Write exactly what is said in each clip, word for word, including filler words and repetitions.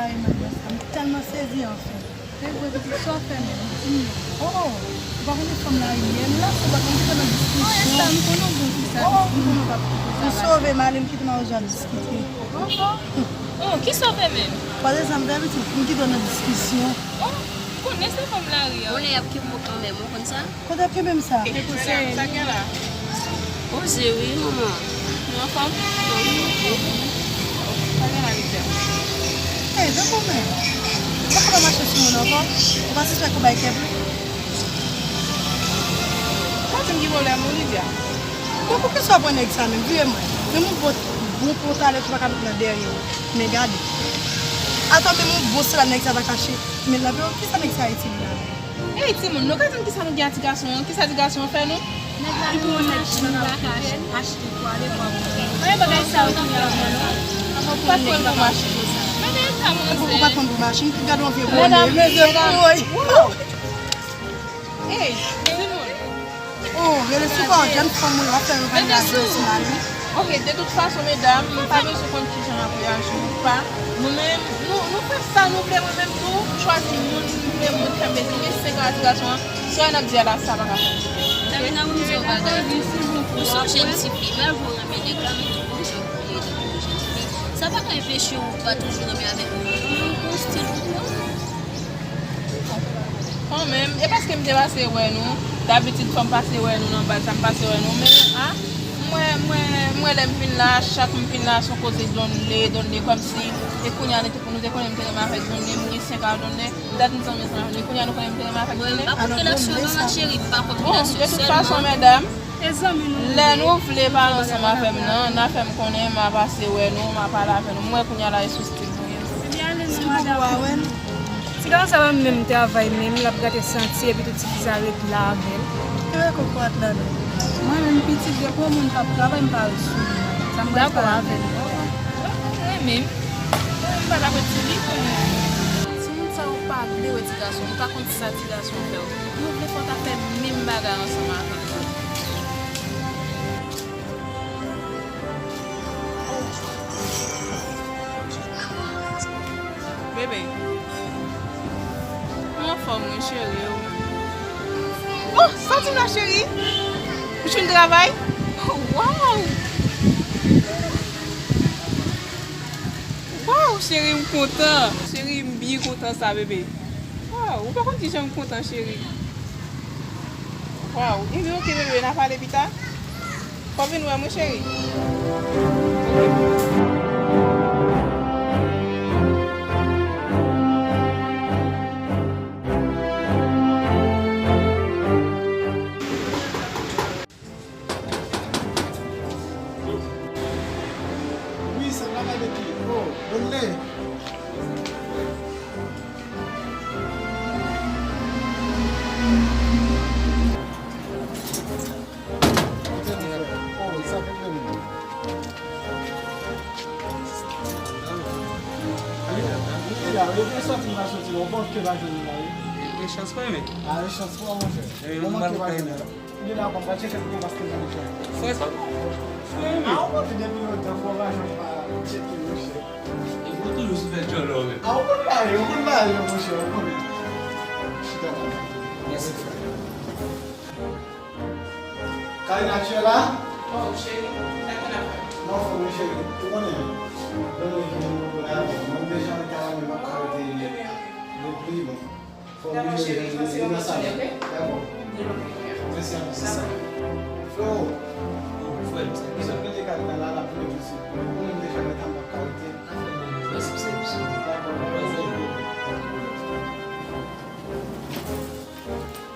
Ay, manman, sa, m tèlman sezi, anfen. Se vre, pitit, sa w fè menm? Di m non. Oh, oh, ou pa konnen fanm lari m ye, m la, ou pa konn ki sa nan diskisyon. Oh, Esta, m konnen w bon pou sa, oh, pitit, m konnen w pa pou sa. Ou sove m ale, m kite m a ou jan diskite. Oh, oh. Oh, ki sa w fè menm? Pale sa m fè, pitit, m kite w nan diskisyon. Oh, m konnen se fanm lari a. Konnen y ap kite w kanmenm, ou konn sa? Kote ap kenbe m sa? Madanm, sa gen la? Poze wi, manman. Nou anfòm? Sa gen la, Lydia? Hey, tanpri men. Ou pa ka pa mache sou moun ankò? Ou pa sispèk ou bay kè pli? Pa di m ki pwoblèm ou, Lydia. Bon, poukisa w pran nèg sa menm? Vire mwen. Menm yon bon, bon pantalèt ou pa ka met nan dèyè w. Men gade. Atò menm yon bon sila nèg sa ta kache men l nan pye w. Kisa nèg sa itil la menm? Ey, timoun, nou ka di m kisa nou gen a ti gason an? Kisa ti gason an fè nou? Nèg la gen yon machin, li pa ka ach-, achte pou ale pran moun. Mwen bagay sa yo kounye a mwen non. Ou pa t pran pou machin. Men gade sa, manzè. Ou pa t pran pou machin, gade yon vye bonè. Medam, medam. Woy. Ey, timoun. Oh, rele sou kò jèn fanm ou yo ap fè yo pale la sou ti mari. Ok, de tout fason, medam, nou pa bezwen konn kijan n ap reyaji ou pa. Nou menm, nou, nou fè sa nou vle, mwen menm tou, m chwazi moun m vle, moun fè m plezi. Men se ka ti gason an, sa n ap di a la, sa pa ka fè m di. Tamina, mwen di yon bagay. Ou se yon jèn tifi, malgre w renmen nèg la, men tout moun jan pou li ye tankou yon jèn fi. Sa pa ka enpeche w pa toujou renmen avèk moun. Ou gon stil ou pran. Kanmenm, e paske m te pase wè nou. Dabitid, fò m pase wè nou nan baz la, m pase wè nou. Men, a, mwen, mwen, mwen, lè m vin la, chak m vin la, se yon koze Donley, Donley, kòmsi, e kounye a, nou te, nou te konnen m te renmen avèk Donley, m wi, se ka Donley, dat m zanmi ansanm avèk Donley, kounye a, nou konnen m te renmen avèk Donley. Mwen, m pa konn relasyon non, cheri, m pa konn relasyon sèlman. Bon, de tout fason, medam, lè nou vle pale ansanm avè m nan, n a fè m konnen, m a pase wè nou, m a pale avè nou. M wè kounye a la, e sou stil nou ye. Ebyen, ale non, madanm. Ti gason sa pa menm travay menm, l ap gate senti, epi tout ti fi sa ret la avè l. Ki wè koko a t la non? Mwen menm pitit, depi yon moun p ap travay, m pa ret sou li. Sa m pral fè avè l? Mwen menm, mwen menm m pa t ap ret sou li pou mwen. Timoun sa yo pa vle wè ti gason, yo pa konn sa ti gason fè yo. Yo vle fò w ta fè menm bagay ansanm avè l. Bebe, ou anfòm wi cheri. Oh, santi m la cheri. Ou fin travay? Waw! Waw, cheri, m kontan. Cheri, m byen kontan sa, bebe. Waw, ou pa konn kijan m kontan, cheri. Waw, ebyen, oke, bebe, n a pale pita. Fò w vin wè m, wi, cheri. Wi, se travay de ki? Oh, Donley. Oh, sa fè mwen. Wi, la, yo te sòti, m pa sòti la, ou pa ke pa jwenn la, wi. E chans mwen, men. A, e chans mwen, monchè. Mwen manke pa jwenn la. Li la, bon, pa tcheke pou paske nan jan. Frè sa. Frè, men. A, ou konn depi lontan, fò lajan pa tcheke, monchè. E pou toujou sou fè djòlò, men. A, ou konn bagay, ou konn bagay, monchè, ou konn. Chita la. Mèsi, frè. Karina, tu es là? Oh, cheri, sa konn ap fè? Mwen anfòm, wi, cheri. Ou konnen, lè mwen vini, mwen konnen avè w. Mwen deja nan kay la, men m ap ka rete depi, bon. Dakò, cheri, pase yon lòt jounen, oke? Dakò. Mèsi anpil, sista. Freo. Frè m, sa ki sa? Mete kay nan la, la pou mwen, mèsi. Mwen menm deja nan kay la, m ap ka rete. Mèsi pou sèvis ou. Dakò.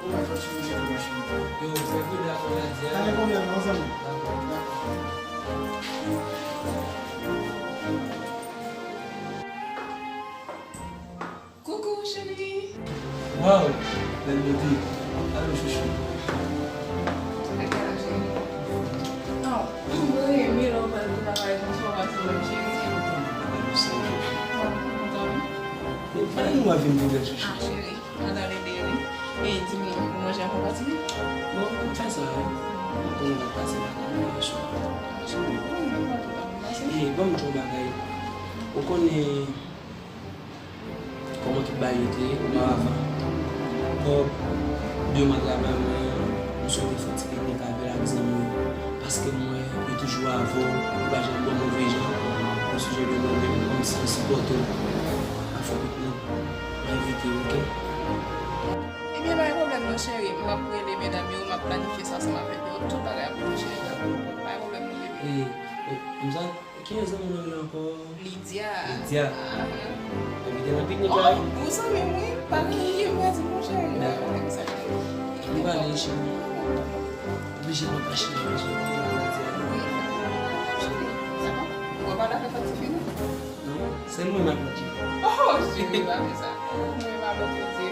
Ou pa fè ti manje pou machin. Yo, fè kou dakò la, di a. Ane konbyen, non, zanmi? Dakò. Dakò. Coucou, chérie. Waw, bèl bote. Alo, chouchou. Kaka, chérie. Oh, mwen renmen lè w pral travay konsa, w pase wè m, chérie. Alo, sa, chouchou. Waw, kontan, wi. E, pale nou avè m, bèl chouchou. Ah, chérie, m pral ede, wi. E, di m non, ou manje ankò pati? Bon, m fè sa, wi. M konnen w ap pase lakay mwen yon jou. Chérie, bon, m pa twò pa pase. E, ban m di w yon bagay. Ou konnen, Tout bagay yo te ye oparavan. Kòb, de mwa travay mwen, m swete fè ti piknik avè l ak zanmi yo. Paske m wè yo toujou avè w, yo pa janm ba w move jan. Yon sijè de mwen menm, kòmsi yo sipòte w. Pa fè piknik, m envite w, oke? Ebyen, pa gen pwoblèm non, cheri. M ap rele medam yo, m ap planifye sa ansanm avèk yo. Tout bagay ap bon, cheri. Pa gen pwoblèm non, bebe. E, e, m sa, ki zanmi w nan rele ankò? Lydia. Lydia. Ahan. Epi te nan piknik la, wi. Oh, ou zanmi m, wi. Pa gen anyen m ka di, monchè. Dakò. M pale, cheri. Oblije mwen pa chita nan sou kote la, Lydia. Wi. Cheri, sa va? Ou pa pale avèk Latifi, non? Non, se mwen m ap Latifi. Oh, cheri, pa fè sa. Mwen pa lòt kote.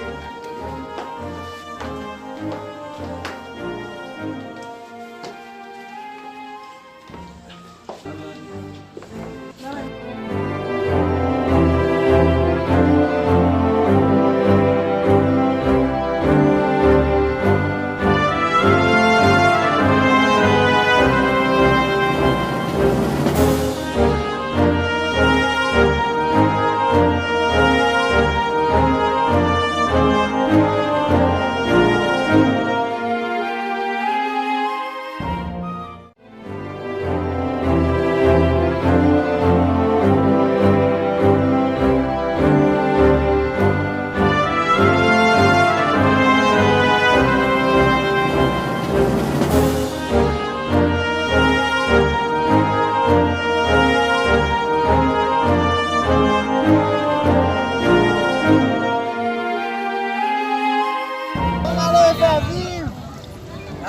Malere fè viv.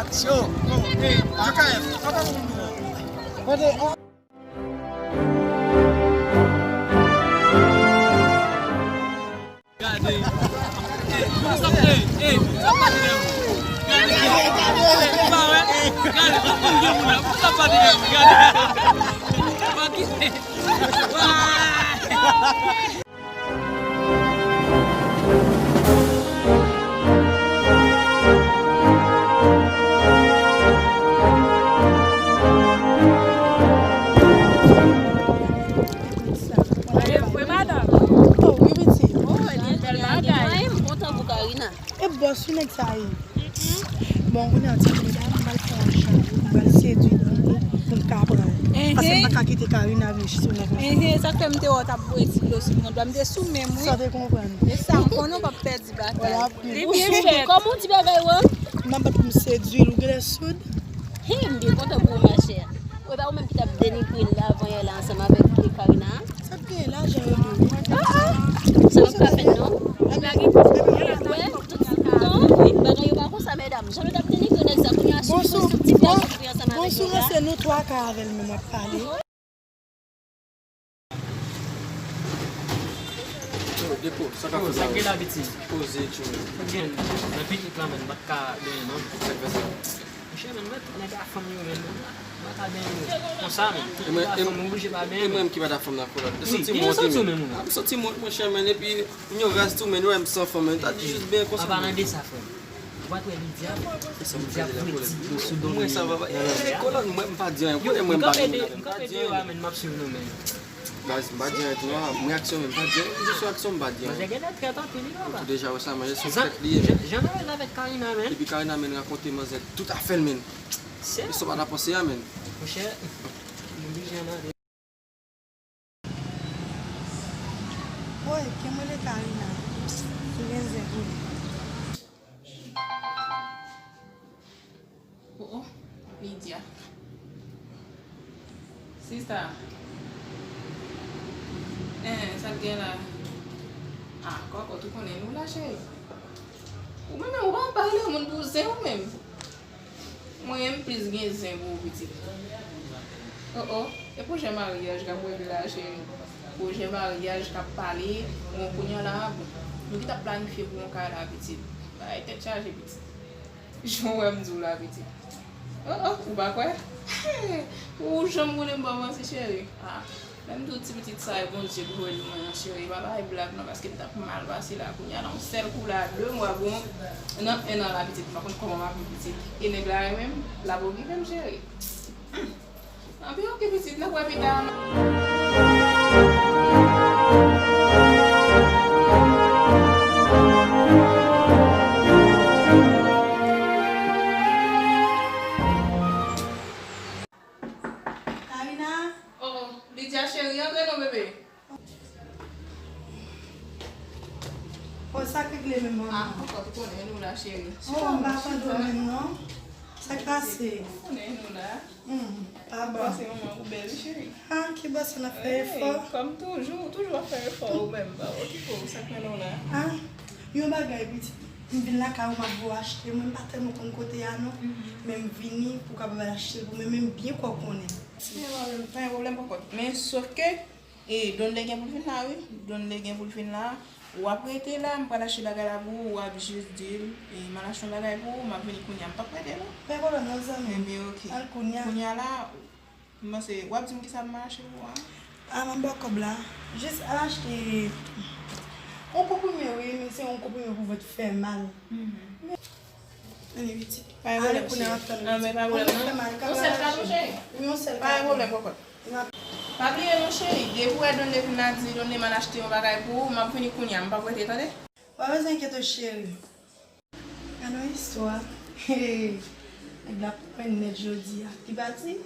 Aksyon! Bon, e, Joker, papa moun nou an. Kote, gade. E, moun sa, e, e, moun sa pa dèyè mwen. Gade, gade, gade, ou pa wè? Gade, tout moun gen moun la, moun sa pa dèyè mwen. Gade. Pa kite. Waay! Wi, madanm. Oh, wi, pitit. Oh, li bèl bagay. M kontan pou Karina. E bòs wi nèg sa ye. Bon, kounye a ti medam, m pral fè yon jan, m pral sedui l pou m ka pran l. Paske m pa ka kite Karina vin sou nèg la. Enhen, sa k fè m te wè w t ap voye ti dlo sou mwen, m te sou men m, wi. Sa w te konprann? E sa, m konnen w p ap pèdi batay. Li byen fèt. Kòman w di bagay, wè? M ap bat pou m sedui l, ou genlè soud? Hi, m byen kontan pou ou, machè. Ou e pa ou menm ki t ap denigre l la avan yè la ansanm avèk Karina? Sa k genyen lajan yo dwe. Ah, ah. Sa nou pa fè non. Bagay, wè, tout tan, wi, bagay yo pa konsa, medam. Jan nou t ap denigre nèg sa, kounye a sou ti fè sou ansanm avèk nèg la. Bon, sou ranse nou twa ka avè l menm w ap pale. Yo, Depo, sa k ap fèt la? Sa k gen la, pitit? Poze, tchou. Sa k gen? Nan piknik la, menm, m pa t ka benyen non. Sa k fè sa? Monchè, men, mwen, nèg a fanm yo, men, m pa ka benyen konsa, men. Tout nèg a fanm, m oblije pa benyen. E mwen menm ki pa ta fanm nan kolòn. Wi, santi m wont, men. M santi m wont, monchè, men, epi m yon ras tou, men, wè m san fanm, men, ta di jis benyen konsa. An palan de sa, frè m, ou pa t wè Lydia? Lydia voye ti dlo sou do m. Mwen, sa va, e, kolòn, mwen, m pa di anyen. Kote mwen, m pa di anyen. M kanpe deyò a, men, m ap swiv nou, men. Baz, m pa di anyen tou non, m reaksyonnen, m pa di anyen, m jis reaksyon, m pa di anyen. Manzè genlè trèt anpil wi papa. Ou deja wè sa, manzè se yon trèt li ye, men. Jan, jan nou wè l avèk Karina, men. Epi Karina menm rakonte manzè tout afè l, men. Li sot pa ta panse a, men. Monchè, m oblije ann ale. Woy, ke m rele Karina. M gen zen pou li. Oh, oh, Lydia. Sista. Eh, sa k gen la? Ah, kòkòt, ou konnen nou la, cheri. Ou menm, ou pa pale moun pou zen ou menm. Mwen, m plis gen zen pou ou, pitit. Oh, oh, e pwojè maryaj k ap regle la, cheri. Pwojè maryaj k ap pale, bon, kounye a la, bon, nou ki t ap planifye pou yon kay la, pitit. Bagay tèt chaje, pitit. Jan w wè m di w la, pitit. Oh, oh, ou pa kwè? Ou janm konnen m pa manti, cheri. Ah, lè m di w ti pitit sa, e Bondye ki voye l mwen an, cheri. E pa bagay blag, non, paske m t ap mal pase la. Kounye a, nan yon sèl kou la, de mwa, bon, nan en an la, pitit, m pa konn kòman m ap viv, pitit. E nèg la, li menm, l ap okipe m, cheri. Anpi oke pitit, n ap wè pita. Ya cheri, antre non, bebe. Oh, sa k regle menm, manman? Ah, poko, ou konnen nou la, cheri. Oh, m pa tande w menm, non. Sa k pase? Ou konnen nou la. Hmm, pa bon. Pase manman ou bèl, wi, cheri. Ah, ki bò sa n ap fè efò? Kòm toujou, ou toujou ap fè efò ou menm, pa okipe w, sa k mennen w la? Ah, yon bagay, pitit. M vin lakay ou, m ap voye achte. Mwen, m pa tèlman konn kote a, non. Men m vini pou w kapab al achte l pou mwen, men m byen kwè w konnen. Men mwen menm, pa gen pwoblèm poko. Men sòf ke, e, Donlè gen pou l vin la, wi. Donlè gen pou l vin la. W ap rete la, m pral achte bagay la pou ou, w ap jis di l, e, m al achte yon bagay pou ou, m ap vini kounye a, m p ap rete non. Pa gen pwoblèm non, zanmi. Ebyen, oke. Al kounye a. Kounye a la, m panse, w ap di m kisa pou m al achte pou ou a? A, m ap ba w kòb la. Jis al achte yon konprime, wi, men se yon konprime pou vant fè mal. Mhm. Ann, pitit. Pa gen pwoblèm, cheri. Non, men pa gen pwoblèm, non. Yon sèl kat, cheri. Wi, yon sèl kat. Pa gen pwoblèm, poko. Pa bliye non, cheri. Depi w wè Donlè vin la, di Donlè m al achte yon bagay pou ou, m ap vini kounye a, m p ap rete, tande? Pa bezwen enkyete w, cheri. Gad yon istwa. Nèg la pran mwen nèt jodi a. Li pa di?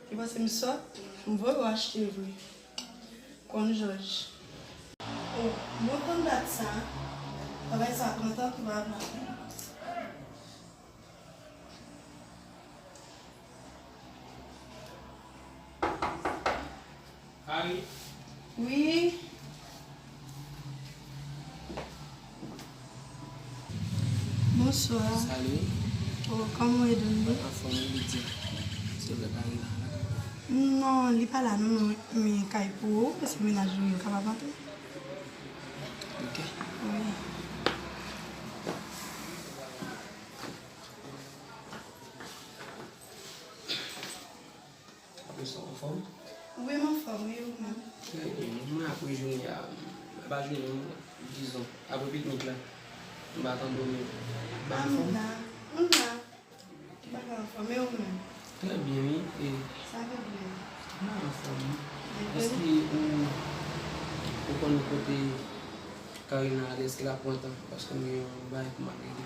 Li panse m sòt? M voye w achte vre. Konn jòj. Oh, bon, tann dat sa. Travay sa pran tan tou, papa. Wi. Bonswa. Salut. Oh, kòman w ye, Donlè? Anfòm, wi, Lydia. Silvouplè, Karina la? Non, li pa la, non, men, men kay pou ou, se mennaj ou, yo kapab antre. Ok. Wi. Ou sa anfòm? Wi, m anfòm, wi, ou menm? Trè byen. Mwen apre jounen a, m pa jwenn ou, dizon, apre piknik la, m pa tann ou menm. Ou pa anfòm? M la, m la. M pa ka anfòm, e ou menm? Trè byen, wi. E sa fè byen. M pa anfòm, wi. Èske ou, ou konn kote Karina ale? Èske l ap pran tan? Paske m gen yon bagay pou m al regle.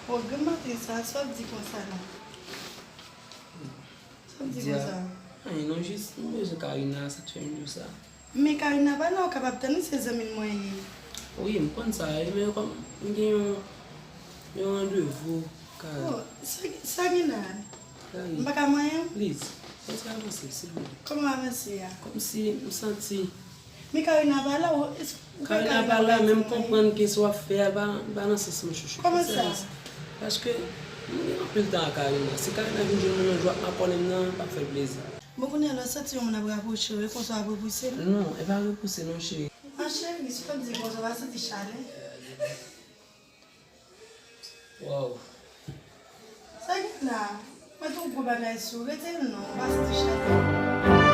O, granm maten sa, sa w ap di konsa la? Sa w ap di konsa? Anyen non, jis m bezwen Karina, sa k fè m di w sa. Men Karina pa la, ou kapab tann li, se zanmi l mwen ye. Wi, m konn sa, e men kòm m gen yon, yon randevou, Karina. Oh, sa, sa gen la? Karina. M pa ka manyen w? Please, fè sa avanse, silvouplè. Kòman avanse a? Kòmsi m santi Men Karina pa la, ou, èske ou kwè Karina pa la, men m konprann ke sa w ap fè a, pa, pa nan sans mwen, chouchou. Kòman sa? Paske m gen anpil tan ak Karina. Si Karina vin jwenn mwen nan jou ak makònè m nan, l p ap fè l plezi. Bon, kounye a la, w santi yon moun ap rapwoche w, e konsa w ap repouse l? Non, e pa repouse non, cheri. Ah, cheri, si w ap di konsa, w pa santi chalè? Waw. Sa gen la? Mwen tou gwo bagay sou, rete l non, w pa santi chalè.